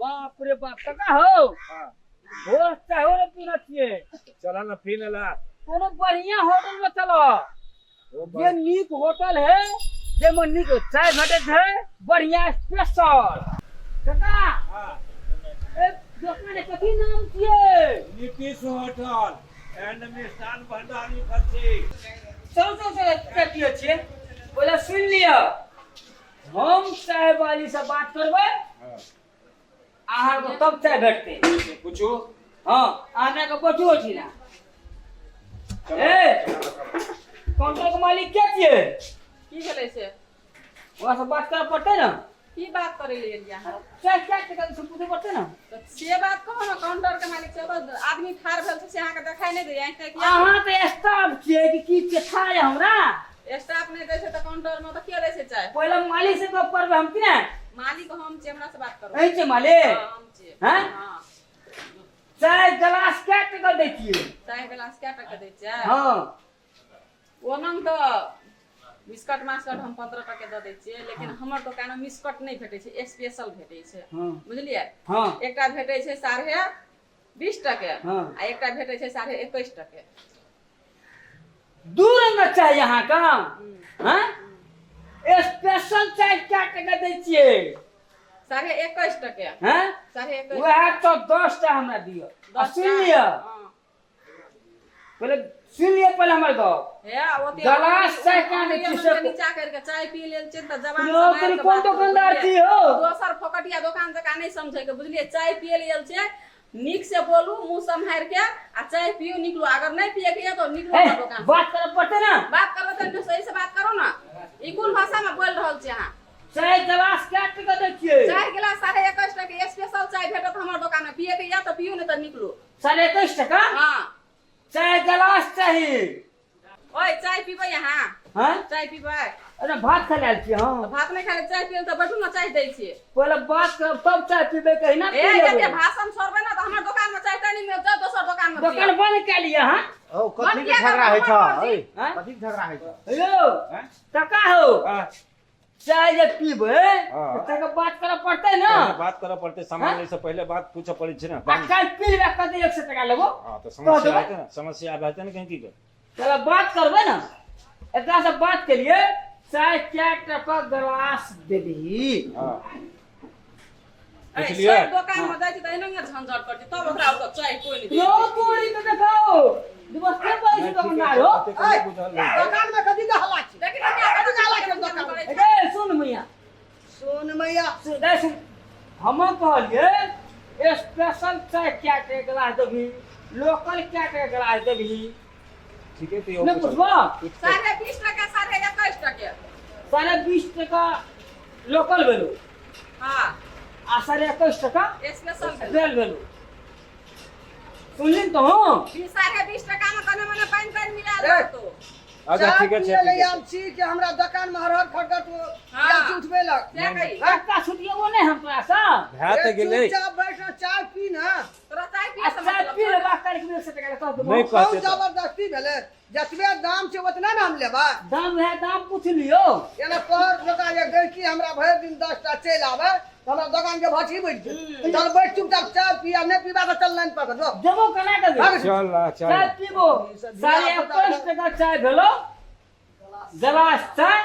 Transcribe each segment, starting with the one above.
बाप रे बाप काका हो भोज चाहो रे पीना छियै चल ना पी ला कोनो बढ़िया होटल में चलो जे नीक होटल है जाहिमे नीक चाय भेटैत है बढ़िया स्पेशल काका ए दोकान के कथी नाम छियै नीतीश होटल एंड मिष्ठान भंडार लिखल छी चलू चलू चलू चाय पियै छियै पहिले सुनि लिअ हम चाय वाली से बात करबै अहाँके तब चाय भेटतै पूछू हाँ अहाँ के बैठू अछि ना ए काउंटर के मालिक के छियै की भेलै से ओकरा से बात करऽ पड़तै ने की बात करै लए एलियै अहाँ चाय चाय टका से पूछे पड़तै ने तऽ से बात कहू ने काउंटर के मालिक से बस आदमी ठाढ़ भेल छै से अहाँके देखाइ नहि दैया आँखि ताकि अहाँ तऽ स्टाफ छियै कि की छियै था यऽ हमरा स्टाफ नहि दै छै तऽ काउंटर मे तऽ के दै छै चाय पहिले मालिक से गप करबै हम कि नहि मालिक हम छियै हमरा से बात करू अहीं छियै मालिक हँ, हम छियै हैं? हँ चाय गिलास कै टका दै छियै चाय गिलास कै टका दै छियै हँ ओना तऽ बिस्कट मास्कट हम 15 टके दऽ दै छियै लेकिन हमर दोकानमे बिस्कट नहि भेटै छै स्पेशल भेटै छै हँ बुझलियै हँ एकटा भेटै छै 20.5 टके हँ। आ एकटा भेटै छै 21.5 टके दू रंग चाय अहाँके हँ स्पेशल चाय कै टका दै छियै 21.5 टके हँ 21.5 वएह तऽ 10 टा हमरा दिअ आ 10 सुनि लिअ हँ। पहिले सुनि लिअ पहिले हमर गप हे ओते गलास चाय कहाँ दै छियै से नीचा करके चाय पी लेल छियै तऽ जबान यौ सम्हारि तोरी कऽ कोन बात करू, दोकानदार बुझलियै? छी हो दोसर फोकटिया दोकान जकाँ नहि समझै के बुझलियै चाय पिए लेल छियै नीक से बोलू मुंह सम्हारि के आ चाय पियू निकलू अगर नहि पिए के यऽ तऽ निकलू ए हमर दोकान से। बात करऽ पड़तै ने बात करबै तऽ सही से बात करू ने ई कोन भाषा में बोल रहल छी अहाँ चाय गिलास कै टका दै छियै चाय गिलास 21.5 टके स्पेशल चाय भेटत हमर दोकान में पिए के यऽ तऽ पियू नहि तऽ निकलू 21.5 टका हाँ चाय गिलास चाही ओए चाय पीबै अहाँ हाँ चाय पीबै अरे भात खाय आयल छी हाँ तऽ भात नहि खाय चाय पीबै तऽ बैठू ने चाय दै छी पहिले बात करब तब चाय पीबै कही ना ए जते भाषण छोड़बै ने तऽ हमर दोकान में चाय ताय नहि मिलत जाउ दोसर दोकान में दोकान बंद कए लिअ अहाँ ओ कथी के किया झगड़ा होइ करबै? छ ओइ आँय? कथी के झगड़ा होइ छ यौ आँय? टका हो हाँ, चाय जे पीबै हाँ। तऽ तकर बात करऽ पड़तै ने पहिले बात करऽ पड़तै सामान हाँ? लै से पहिले बात पूछऽ पड़ै छै ने आ काल्हि पी लेबै कते 100 टका लेबो हाँ तऽ कह समस्या देबै हेतै ने समस्या हेतै ने कहीं की के चलो बात करबै ने एकरा से बात के लिए चाय 4 टका ग्लास देबही हाँ ए, बुझलियै सब दोकान में जाइ छी तऽ एनाहिये झंझट करै छै तब ओकरा ओतऽ चाय कोइ नहि दै यो छै। तोरी तो देखाओ व्यवस्था पर नहि, छै ठीके छै, दुकानदार हो ओतेक नहि बुझल रहै छै। दोकान में कथी के हल्ला छै देखी ने मियाँ, कथी के हल्ला छै कथी दोकान करै में? छै। ए सुन मियां सुन मैया सुन दे सुन हम कहलिए स्पेशल चाय क्या के ग्लास देबही लोकल क्या के ग्लास देबही ठीके तऽ यौ नहि पूछल पुछबो पूछतै 20.5 टका 21.5 टके 20.5 टका लोकल भेलो हाँ आ 21.5 टका स्पेशल भेल स्पेशल भेलो सुनली तो हूँ 20.5 टका में कने मने पानि तानि मिला ए। देतो अच्छा चाय ठीके छै पियै लए ठीके आयल छै छी कि हमरा दोकान में हरहर खटखट हाँ। आयल छी उठबै लग से कही टका छुटिएबो नहि हम तोरा से भए तऽ ए, गेलै चुपचाप बैठ ना चाय पी ना तोरा चाय आ पिए से चाय मतलब पी छौ? लेबा काल्हि के 100 टका कह देबो नहि कौन कहतै तऽ जबरदस्ती भेलै जतबे दाम छै ओतने ने हम लेबै दाम है दाम पूछ लियो एना तोहर दोकान जे गैकी हमरा भरि दिन 10 टा चलि आबै तऽ हमरा दोकान के भछी बैठ जेतै चल बैठ चुपचाप चाय पिया नहि पीबा तऽ चल लाइन पकड़ जो देबो केना देबै भाग। चल आ, चल चाय पीबो 21.5 टका चाय भेलो गिलास चाय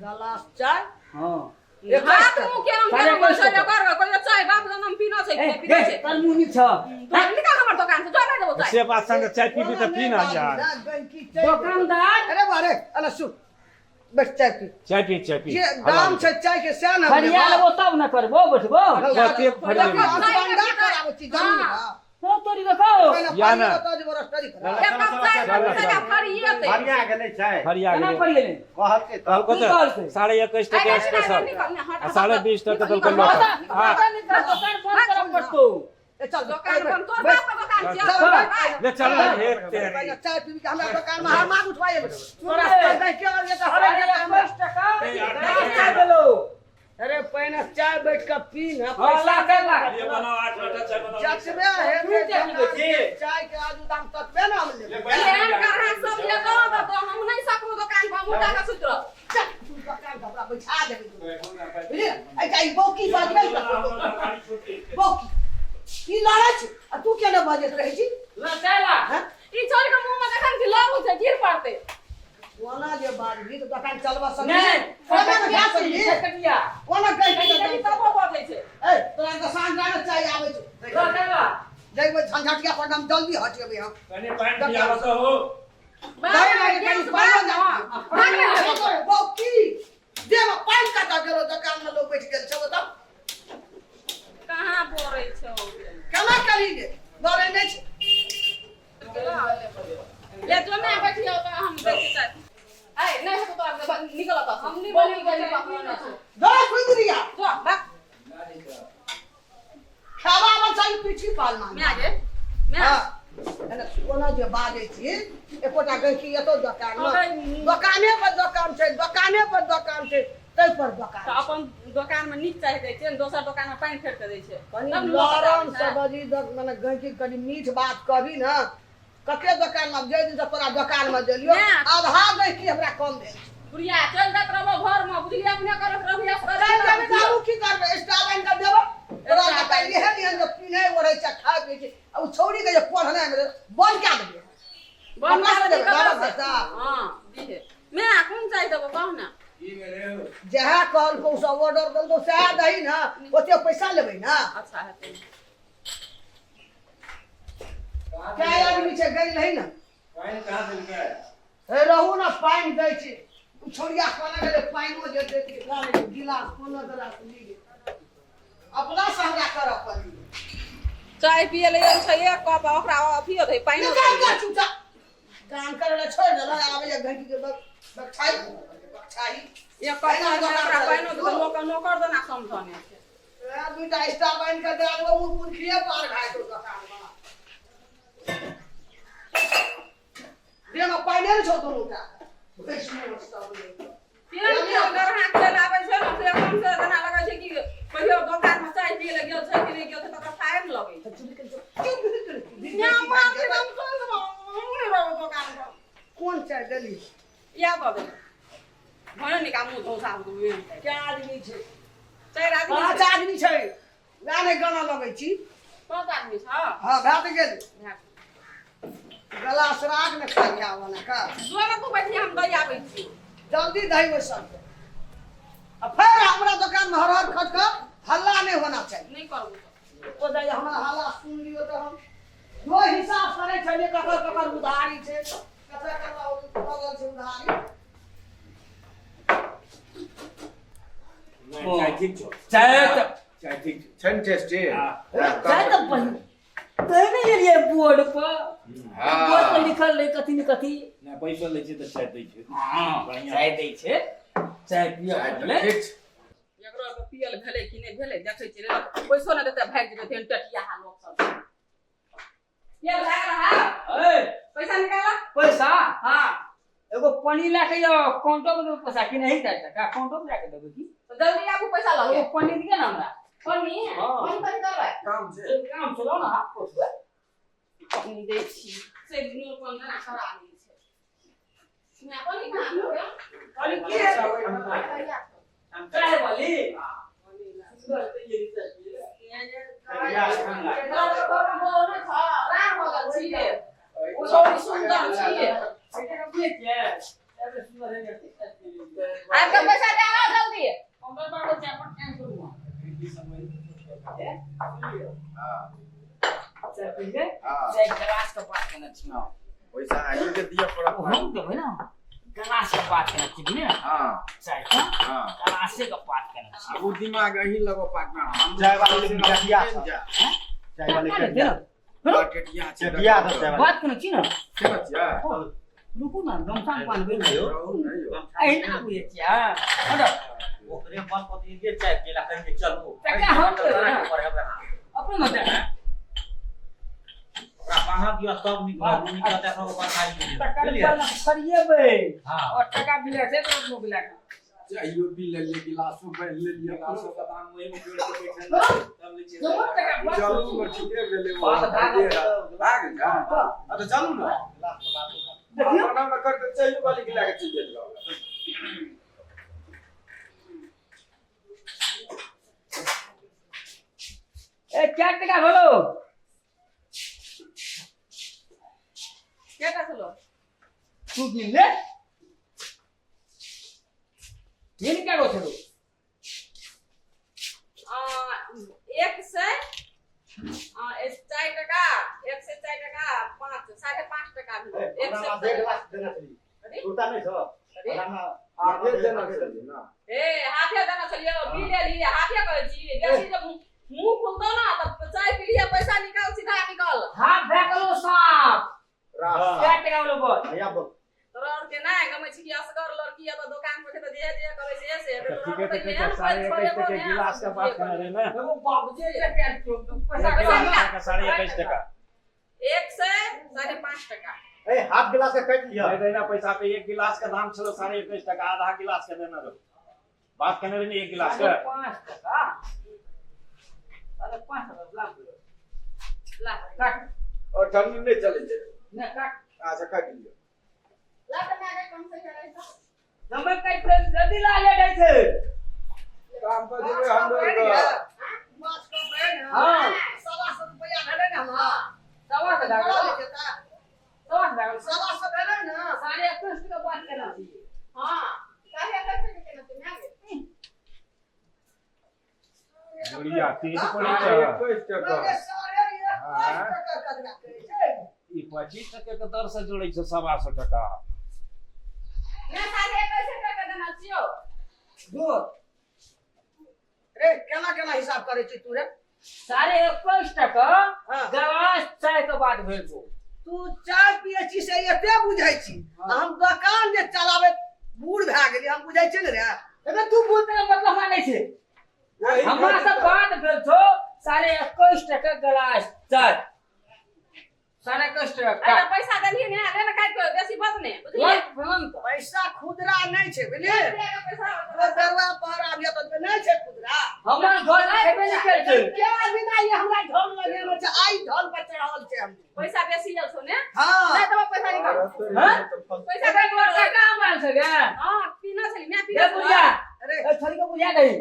गलास चाय हाँ हाथ मुंह केना साढ़े केना 21 छै टका। ओकर कोइ चाय बाप जनम पीना छै ए कि नहि पीना गे छै तोर मुँह नी छ तोरा निकाल हमर दोकान से जो नहि देबो चाय से बात संगे चाय पीबी तऽ पी ना यार गैकी चलि दोकानदार अरे बारे अरे सुन बैठ चाय पी चाय पी चाय पी जे दाम छै चाय के सएह ने हम फरिया लेबै लेबो तब न करबो बैठबो कते फरिया अंशबंडा कराबै छी जमीन हाँ। तो तोरी देखाओ पहिने या ना। पानि ओतऽ जे रजिस्ट्री करा एक कप चाय चल, पर चल। टका फरिएतै फरिया गेलै चाय फरिया केना गेलै पड़ गेलै कहलकै तऽ कहलको की तऽ कहलकै? 21.5 टके अरे, स्पेशल निकल, निकल, हट, आ 20.5 टके निकल, देलकै निकल, लोकल निकल, हाँ पता नहीं तेरा दोकान बंद करऽ पड़तौ ए चल दोकान बंद तोर बाप के दोकान छियै चल, चल, बैठ। ले चल हे तेरी पहिने चाय पीबी के हमरा दोकान में हर मांग उठवाए तोरा गैकी और ये तऽ हरे 21.5 टका ए, यार, गिलास चाय भेलो अरे पहिने चाय बैठ के पी ना हाँ ला कर ला ये बनाओ 8 लोटा चाय बनाओ जतबे हेतै तू चाय पीबै छी? चाय के आजू दाम ततबे ने हम लेबै एहन करहा सब जे दो तऽ हम नहि सकबो दोकान पर हम उठा के सुति रहब चल, तू दोकान के हमरा बैठा देबी तू। बुझलियै? ऐ ई बौकी बाजबै ने करतौ। लड़ै छै आ तू केना बजैत रहै छी? ला चाय ला। हैं? ई छोड़ के मुंह में देखन कि लव छै गिर पड़ते। कोना जे बाजबी तऽ दोकान चलबा सकली? नहीं, कोना ने जा सकली? कटिया। कोना गई कनी कनी तबो बजै छै। ए तोरा के साँझ लागे चाय आबै छौ। ला चाय ला। जइबै झंझटिया पर हम जल्दी हटेबै हम। कनी पानि पियाबऽ तऽ हो। नहीं नहीं कनी पानि ना। बाप की देव पानि कतऽ गेलो? दोकान में लोग बैठ गेल छौ बताउ। कहाँ बोरै छौ? केना करी गे? बोरै नहि छै। ले जो मैं बैठियो तऽ हम बैठ के ऐ नहीं हेतौ तोरा निकल तऽ हम नहीं बनी बनी पकड़ने छौ। दो सुंदरिया जो भाग। खावा बचाई पीछी पालना। मैं गे मैं हां एना कोना जे बाजै छी एकोटा गैकी एतो दोकान में दोकाने पर दोकान छै, दोकाने पर दोकान छै, तै पर दोकान। तऽ अपन दोकान में नीक चाय दै छै, दोसर दोकान में पानि फेर के दै छै। कनी तब लोक लरम आबै से छै। बजी मने गैकी कनी मीठ बात कहबी ना। कते दोकान में जे दिन से तोरा दोकान में देलियो ना। आधा गैकी हमरा कम भेल। बुढ़िया चल जात रहबो घर में, बुझलियै अपने करत रहबियै। चल जेबै तऽ आबू की करबै? स्टाफ आनि कऽ देबै तोरा दोकान एहन एहन जे पिन्है ओढ़ै छै, खाइ पीै छै आ ओ छौड़ी के जे पढ़नाइ मे बंद कए देलियै। बंद ककरा कऽ से देबै? देबै, बाबा ककरा से? भरता। हां दिहे मैं कोन चाय देबो कह ना। की भेलै हौ? जएह कहलकौ सब ऑर्डर देलकौ सएह दही ने, ओते पैसा लेबै ना। अच्छा हेतै। कै आदमी छै गई रही ना। पानि कहाँ देलकै? हे रहू ना पानि दै छै। उ छौड़िया कोना गेलै पानिओ जे दै छै ला लै गिलास कोनो तरह से ली गेलै। अपना से हमरा करऽ पड़ी। चाय पिए ले गेल छै एक कप आ ओकरा अथियो दै पानिओ काम दै। कर चुपचाप काम करे ला छोड़ि देलक आबै जे घंटी के बकछाई बकछाई एक कप एना ओकरा दोकान पानिओ चलै। दै नौकर नौकर देना समझने छै। वएह दूटा स्टाफ आनि कऽ दए देबौ ओ पुरखिए पार भए जेतौ दोकान मे। देहमे पानिए ने छौ दुनूटा। पियल पियल गरहा के आबै छै ने से एकदम से जेना लगै छै कि कहियो दोकान में चाय पिए ले गेल छै कि नहि गेल छै तकर थाहे ने लगै छै। यहाँ मार के हम चल देबौ, हम नहि रहबौ दोकान पर। कोन चाय देली? इएह दऽ देबै। भने निका मुँह धौसा देबै। कै आदमी छै? चारि आदमी पाँच छै। आदमी छै। वएह नहि गाना लगै छी। पाँच आदमी छ। हँ भए तऽ गेल। भए गला सराग ने खा लिया बना कऽ। जो ने तू बैठिया हम दही आबै छी। जल्दी दही ओहि सबके। आ फेर हमरा दोकान में हर हर खट कऽ हल्ला नहीं होना चाहिए। नहीं करबो। ओ जाइए हमरा हल्ला सुन लियो तऽ हम जो हिसाब करै छलियै ककर ककर उधारी छै, कतऽ कतऽ लगल छै उधारी। नहि, चाय ठीक छौ। चाय तऽ चाय ठीक छौ। छै ने टेस्टी? हाँ। चाय तऽ बढ़िया तै नहि गेलियै बोर्ड पर। हाँ। बोर्ड पर लिखल रहै कथी ने कथी। नहि, पैसो लै छै तऽ चाय दै छै। हाँ बढ़िया। चाय दै छै, चाय पियऽ चाय तऽ पड़लै। ठीक छै। एकरो आरके पियल भेलै कि नहि भेलै देखै छियै, नहि तऽ पैसो नहि देतै भागि जेबै तेहन टटियाहा लोक सब। पियल भए गेल हँ? ए पैसा निकाल। पैसा? हाँ। एगो पन्नी लए के यौ काउंटर में देबै पैसा कि नहीं जाय टका काउंटर में जाके देबै की? तऽ जल्दी आबू पैसा लऽ एगो के। पन्नी दिअ ने हमरा। पन्नी? हाँ। पन्नी कथी करबै? काम छै। एक काम चलो ना हाथ पोछबै। पन्नी दै छी। से दुनू अपन जेना करा लै छै। ना पन्नी कहाँ भेल? पन्नी की है? चाय वाली। सुंदर तऽ ये चाय पियै। सुन्दर छियै। एकटा के पियै छियै? एते सुंदर है ने, चाय पियै। आबि कऽ पैसा दए आउ जल्दी। काउंटर पर चाय पर टाइम करू अहाँ। हाँ। चाय पीबै? हाँ। चाय गिलास के बात केने छी। पैसा अहीं के दिअ पड़त। ओ हम देबै ना। गिलास के बात केने छी ने। हाँ। चाय के हाँ। गिलासे के बात केने छी। आब ओ दिमाग अहीं लगो पार्टनर। हम चाय वाले के टटिया जा। चाय वाले टका के लेते ना। टटिया छै। टटिया छै चाय वाले। बात केने छी ना। केना छियै? रुकू ना गमछा में पान भेल यौ। रहू नहि यौ। एहिना बुझै छियै हाँ। हटो। ओकरे मन पति के चाय पिला कहि के चलू। टका हम देबै ना। अपने मत ओकरा बान्हा दिअ तब निकलब, निकलत एखन ओ बन्हाई गेलै। टका बुझलियै? रुपया फरिएबै। हाँ। और टका बिल छै तो अपनो बिल के। चाहियो भी ले लिए, गिलासो भरि लेलियै। गिलासो के दाम ओहिमे जोड़ि के बैठल रहै, तब लै छियै। जमा टका बात चलू ने, ठीके भेलै। बात भए गेल। भए गेल। हाँ, तऽ चलू ने। देखियौ। प्रणाम न करते चाहियो वाली के लए के चलि जाइत रहब। ए क्या टका भेलो? केटा छलो? तू गिन ले, गिन के गो छलो? आ, 104 टका, 104 टका, 5, 5.5 टका भेलो। 100। 1.5 लाख देना छली। कथी? उल्टा नहि छौ। कथी? हाथे देना छलियै ना। ए, हाथे देना छलियै, बिल एलियै, हाथे कहै छी। बेसी जब मुंह खुलतौ ना तऽ चाय पी लियै, पैसा निकाल, सीधा निकाल। हाथ भए गेलो साफ। रास। कै टका वालो बोल? भैया बोल। तोरा आर के नहि गमै छी कि असगर लड़की या तऽ दोकान पर छै तऽ जे जे करै छै से। ठीके तऽ कहै छै, 21.5 टके गिलास के बात केने रहे ने। एगो बाबूजी के प्यार छौ, पैसा पैसा निकाल। 21.5 टका। 100.5 टका। ए, हाफ गिलास के काटि लिअ। नहीं देना पैसा पे, एक गिलास के दाम छलो 21.5 टका, आधा गिलास के देना रहो। बात केने रहे ने एक गिलास के। 5.5 टका, 5.5 टका ला। ला। काट। और ठंडी नहि चलै छै। ने काट। अच्छा, काटि लिअ। ला तऽ माय कम से करै छै। समय काटि ले, जल्दी ला, लेट होइ छै। काम पर जेबै हम लोग। माछ कम रहै ने। हाँ। 125 रुपैआ भेलै ने हमरा। 125 टका। बड़ा लै जेता। 125 टका। 125 भेलै ने। 21.5 टका बात केना छी? हाँ, 21.5 टका केना छै माय गे? बुढ़िया तेज पड़ै छै। 21 टका। मगर 21.5 टका ककरा कहै छै? ई 25 टके के दर से जोड़ै छै 125 टका। नहि, 21.5 टका देना छियौ। दो। रे, केना केना हिसाब करै छी तू रे? 21.5 टका। हाँ। गिलास चाय के बात भेल छौ। तू चाय पियै छी से एते बुझै छी, आ हम दोकान जे चलाबै बूढ़ भए गेली, हम बुझै छियै ने रे। एकर तू बोलते मतलब हमरा नहि छै। वही हमरा से बात भेल छौ 21.5 टका गिलास चाय, 21.5 टका। अरे पैसा देलही ने, ले ने काटि कऽ, बेसी बज ने, बुझलियै? पैसा खुदरा नहि छै, बुझलियै? पैसा दरवा पहरा अभी तऽ नहि छै खुदरा। हमर घर खेबे नहि करै छै। के बिना ई हमरा ढोल लगेने छै, आइ ढोल पर चढ़ल छै हम। पैसा बेसी आयल छौ ने? हाँ। नहि तऽ पैसा निकाल। हाँ? पैसा एकर तोहर टका माल छै गे। हाँ, पीना छली, मैं पीना ए बुढ़िया, अरे। ए छोरी के बुझा दही।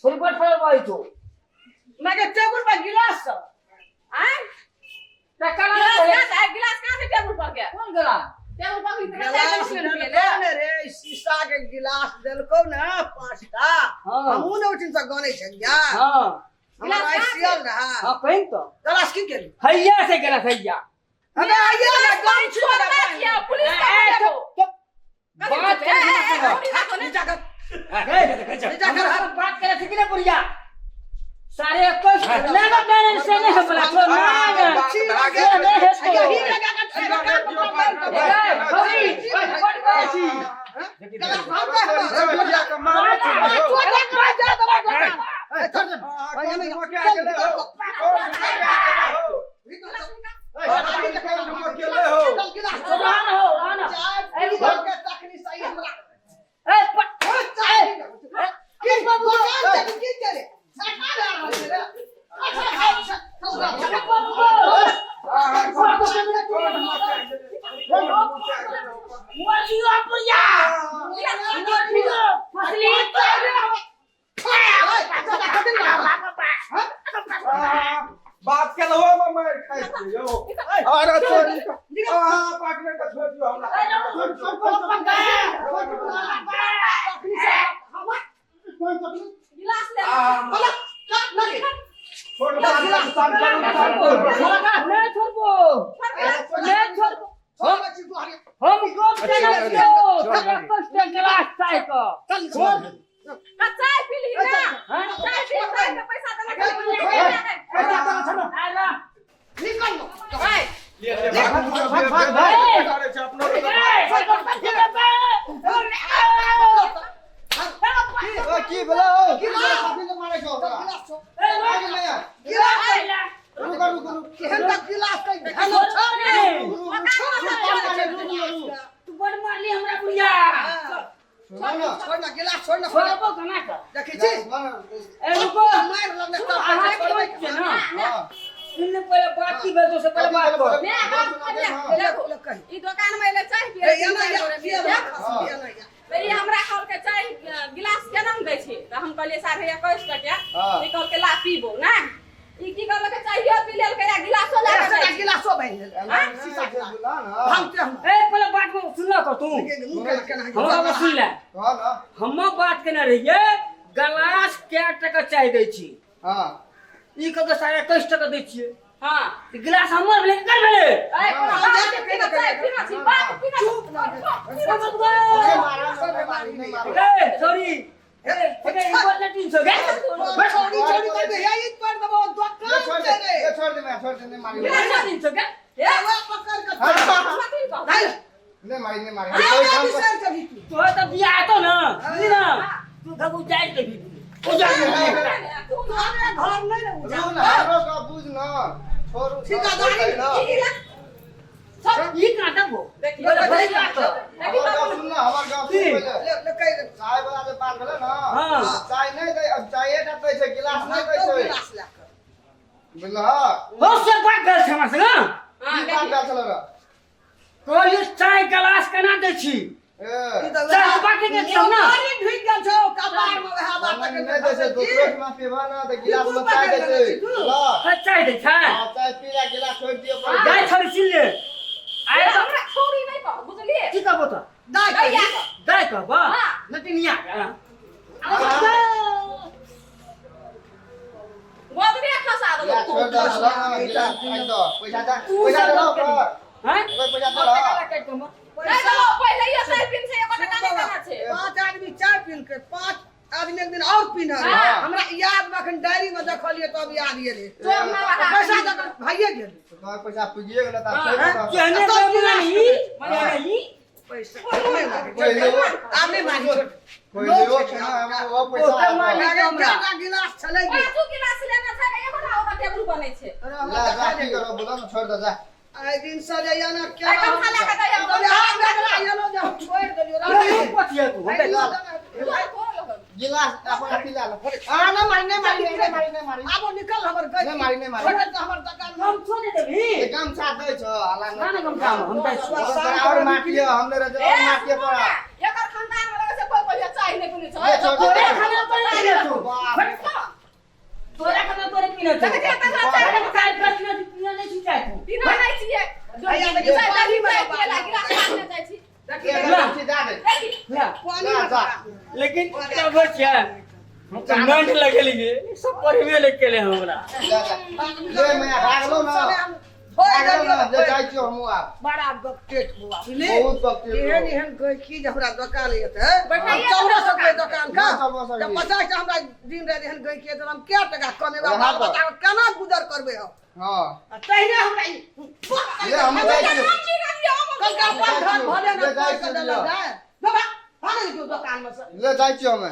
छोरी बड़ फड़ल बाई छौ। मैं के टेबुल पर गिलास सब। आँय? टका ना गिलास पड़े। कहाँ से? गिलास कहाँ से टेबुल पर के? कोन गिलास? टेबुल पर के इतना चाय गिलास नहीं पिए देलकौ ले। ने रे, शीशा के गिलास देलकौ ने 5टा। हाँ। हमहूँ ने ओहिठाम से गनै छलियै। हाँ। हमरा गिलास कहाँ से? सियल रहै। हाँ, कहिन तऽ। गिलास की केली? हैया से गिलास हैया। अबे हैया ने पानि गम छी छोड़बै छियै, पुलिस ए, के ए, देबो। चुप, चुप। बात ए, करै ए, छी ए, ना। पुलिस के नीचा कर। ए, नीचा कर। हमरा से बात करै छी कि ने बुढ़िया? 21.5 नहि, नहि, नहि, से नहि हमरा छोड़, नहि, नहि। छी से नहि हेतौ। यही लगा के छै, दोकान पर बंद कर। ए, छौरी, बड़ करै छी। गिलास भागबै हमरा। बुढ़िया के मारै छै। आ, छोड़े के जा देबै दोकान। ए, छोड़ दे। अहाँ कोन मकिया गेलै हो? कोन मकिया गेलै हो? अहाँ कोन मकिया हो? चल गिलास छोड़। रहन हो, रहन। चाय पी के तखनी सही हमरा। ए, ओ, चाय पी के। की दोकान से की करे? सठा भए रहल छै रे। अच्छा, अच्छा, अच्छा, अहाँ कोन मकिया गेलै? कोन मकिया गेलै हो? मर लियो बुढ़िया। मर लियो, फसली। बात केलहो हम मारि खाइ छी यौ। अरे छोड़ि अहाँ पकड़े के छोड़ि दियौ हमरा। गिलास ले। छोड़ सान करू, सान करू। नहि छोड़बो, नहि छोड़बो। हम गप केने छियौ, 21.5 टका गिलास चाय के। का चाय पी ली ना? हाँ? चाय पी, चाय के पैसा देना छली। अरे, ओए, ले ले, भाग भाग भाग भाग करे छै अपनो। ए, की भेलै हौ? काफी लोग मारै छौ ओकरा। रुको रुको रुको। तू बड़ मारली हमरा बुढ़िया। सुनो ना। छोड़बो केना के? देखै छी? ए रुको, अहाँ छोड़बै छियै ना? हाँ। सुनने पहिले बात की भेल तो से पहिले बात कर। ने बात कर ले। देखो, ई दोकान में एले चाय पिए, तऽ ई हमरा कहलकै चाय गिलास केना दै छै, तऽ हम कहलियै 21.5 टका। हाँ। ई कहलकै ला पीबो ने। ई की करलकै चाहियो पी लेलकै आ गिलासो लए कऽ जाइ छै। गिलासो बनि गेल शीशा बुला ना भागते हम ए पहिले बात में सुन ल तू मुँह केना केना हमरा बात सुन ले कह ना हम बात केने रहियै गलास कै टका चाय दै छी हां ई कह के 21.5 टका दै छियै हां तऽ गिलास हमर भेलै कि कर भेलै ए कोना बाप के पीना चाय पीना छी बाप पीना छी। नहीं मारा नहीं मारी नहीं मारो ए सॉरी ए ए ई बोलने 300 गे छोड़ी छोड़ी करबे हे ई पर देबो ये दोकान छोड़ से दे रे ये छोड़ दे मैं छोड़ दे नहीं मारी गिलास 300 गे हे वा पकड़ के हाँ। कथी कहू? नहीं नहीं मारी नहीं मारी आ कोई बिसर जबी तू तोहर तऽ बियाह हेतौ ना बुझली ना तू घर उजाड़ि देबही उजाड़ि देबही तू ना तोरे घर नहीं रे उजा रुक ना हमरो का बुझ ना छोड़ ठेकेदारी ना ई गिलास सब ई कहाँ देबो देखियो बोले, भरि बात। देखी हमर बाबू गाँव सुन ना हमर गाँव सुन की? पहिले ले ले कहि दे चाय वाला जे बात भेलै ना हाँ। चाय नहीं दै अब चाय टा दै छै गिलास नहीं दै तो छै गिलास लए कऽ बुझलह हो से बात भेल छै हमरा संग हां की बात देखी भेल छलै रे कहलियै चाय गिलास केना दै छी ए ई तऽ चाय के बात नहि छौ ना पानी ढुकि गेल छौ कपार मे वएह बात नहीं दै छै दोसरो के माफी बा ना तऽ गिलास में चाय दै छै बुझलह हँ, चाय दै छै हाँ, चाय पी ले गिलास छोड़ि दियौ पर जाइ छौ सुन ले आइ अरे तऽ हमरा छौरी नहि कह बुझलिए की कहबो तऽ दाइ दैया कह दाइ कहबो हाँ। नटिनिया गोदरे खसा गिलास देबो छोड़ि दऽ बुझलह ना गिलास काटि दऽ पैसा दे पैसा दे ओकर हैं ओकर पैसा दे टका काटि कऽ नहि देबो पहिले यो चाय पीन छै एको टका नहि देना छै पांच आदमी चाय पीन के पांच आदमी एक दिन और पीन हाँ। हमरा याद में अखन डायरी में देखलिए तब याद एलै चोर ना बहा पैसा दऽ भाइये गेल तोहर पैसा पुगिए गेल तऽ छोड़ि दऽ केहने बेईमान ई केहने ई पैसा नहि मारी पहिले आब नहि मारी छोड़। पहिले ओ छै ना हमरा ओ पैसा ओकर मालिक अरे हमरा। केटा गिलास छलै कि पाँचो गिलास लेना छै एगो ना ओकर टेबुल बनै छै ला जा की करब बोला ना छोड़ दे जा आइ दिन से जे ना आइ गमछा लए कऽ दैया, छोड़ि देलियो अरे पथिया तू हम ला। तोरा लगल। गिलास अपन अथी ला लो आ ना मारी नहीं मारी नहीं मारी नहीं मारी आबो निकल हमर गई नहीं मारी, नहीं मारी। छोड़ दे हमर दुकान में हम छोड़ देबही ए गमछा दै छौ हला ना ना गमछा हम दै छियौ। और माटी हमने रहे ए, और माटी सुनू तोरा ने, एकर खानदान में लगै छै कोइ कहियो चाय नहि पीने छै। ए, छोड़ दे। तोरे खाना तोरे पीने छौ बाप तोरे खाना तोरे पीने छौ देखै छियै, तकरा चाय अरे चाय पीने पीने नहि छी चाय तू पीना नहि छियै। भैया, देखियौ, चाय पानी दही में चाय पियै ला गिलास मांगने जाइ छी। ए गमछी दे दे देखी, ला पानी जा, में जा। लेकिन क्या होइ छै हम तऽ नंट लगेलियै सब पढ़बे नहि केले हमरा जा जा ले मैं भागलो ना भागलो ना ले जाइ छियौ हमहूँ आब बड़ा बकटेट बुआ बुझली बहुत बकटेट एहन एहन गैकी जे हमरा दोकान एतै बैठाइए चौदह तऽ सौ के दोकान का नहि चलबो तऽ सकी। 50 टा हमरा दिन राति एहन गैकी एतै तऽ हम कै टका कमेबै वएह बाल तऽ। बच्चा के केना गुजर करबै हम हां आ तहिने हमरा ई ले हमहूँ जाइ छियौ की करियै, हम कलका अपन घर भले ले ना जाइ कर छियौ देलक लिअ। जाय बाबा भागल जो दोकान में से ले जाइ छियौ हमे।